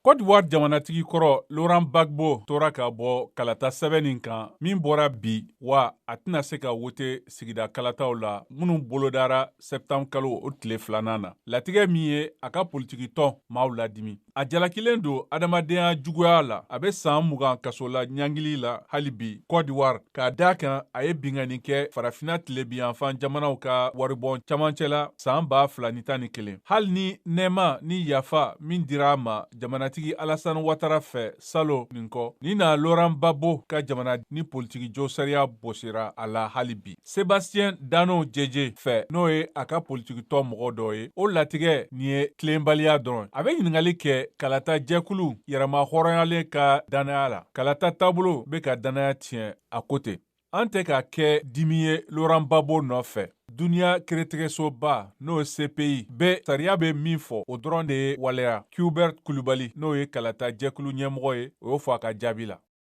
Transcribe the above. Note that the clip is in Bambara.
Côte d'Ivoire jamanatigi kɔrɔ Laurent Gbagbo tora ka bɔ kalata sɛbɛn nin kan min bɔra bi, wa a tɛna se ka wote sigida kalataw la minnu bolodara septembre kalo o tile 2nan na. Latigɛ min ye a ka politikitɔn maaw ladimi. A jalakilen don adamadenya juguya la, a bɛ san 20 kaso la ɲangili la hali bi Côte d'Ivoire, k'a da kan a ye binkanni kɛ Farafina tilebinyanfan jamanaw ka waribon camancɛ la san 2011. Hali ni nɛɛma ni yafa min dira a ma jamanatigi Alassane Ouattara fɛ salon nin kɔ nin na, Laurent Gbagbo ka jamana ni politiki josariya bɔsira a la hali bi. Sébastien Dano Djedje fɛ, n'o ye a ka politikitɔn mɔgɔ dɔ ye, o latigɛ nin ye tilenbaliya dɔrɔn. A bɛ ɲininkali kɛ kalata jɛkulu yɛrɛma hɔrɔnyalen ka dannaya la. Kalata taabolo bɛ ka dannaya tiɲɛ, a ko ten. An tɛ ka kɛ dimi ye Laurent Gbagbo nɔfɛ. Duniya kiiritigɛsoba, n'o ye CPI bɛ, sariya bɛ min fɔ, o dɔrɔn de ye waleya. Hubert Kulubali, n'o ye kalata jɛkulu ɲɛmɔgɔ ye, o y'o fɔ a ka jaabi la.